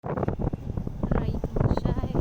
No ib tug saib,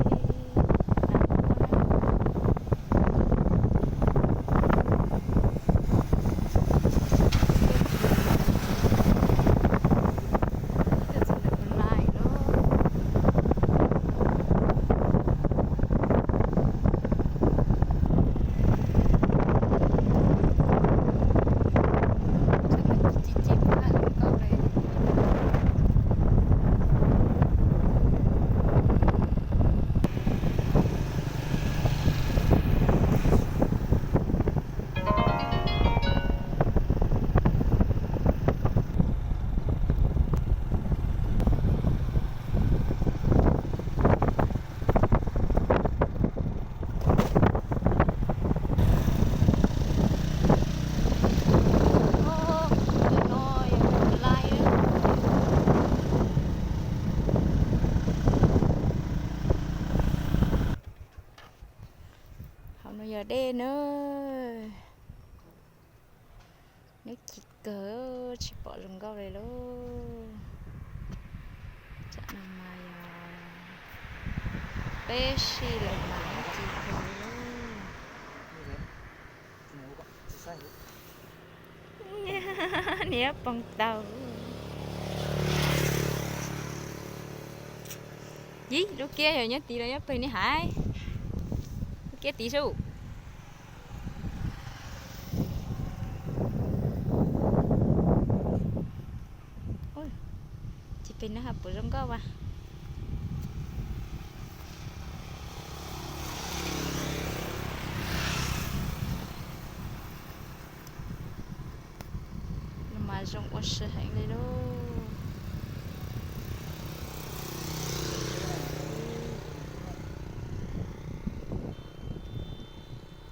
Hauv no yog dej na. Neb ci kawg, tsis pom zoo nkauj li lauj. Tsam no mas yog peb sij lawm mas neb ci kawg li lauj. Niam pog tau. Yib, lub kiab yog nyob tid los nyob pem ne hais? Lub kiab tid sub. Ces pem no ha puas zoo nkauj as. No mas zoo ua si heev li lauj.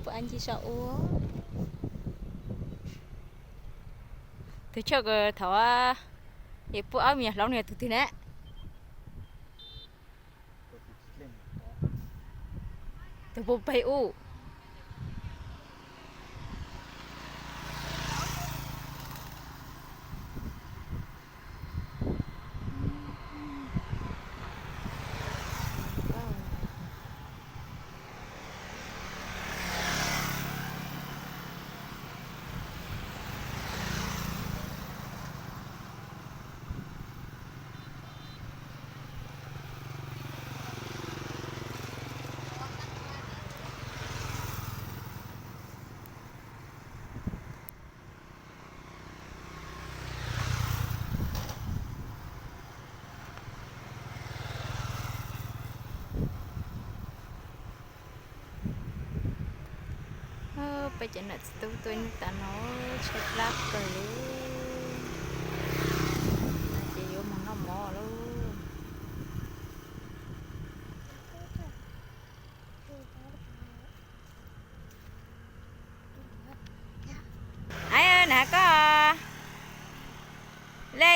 Puab ab ncig saum ua. Tus choj thaum es puab ab me nyuam hlob no yog tus twg ne? Tus puag pem ub. Peb cov nam txiv tub tuaj ib hnub tas no tshaib plab kawg li. Ces yuav mus noj mov lauj. Ai, na koj le.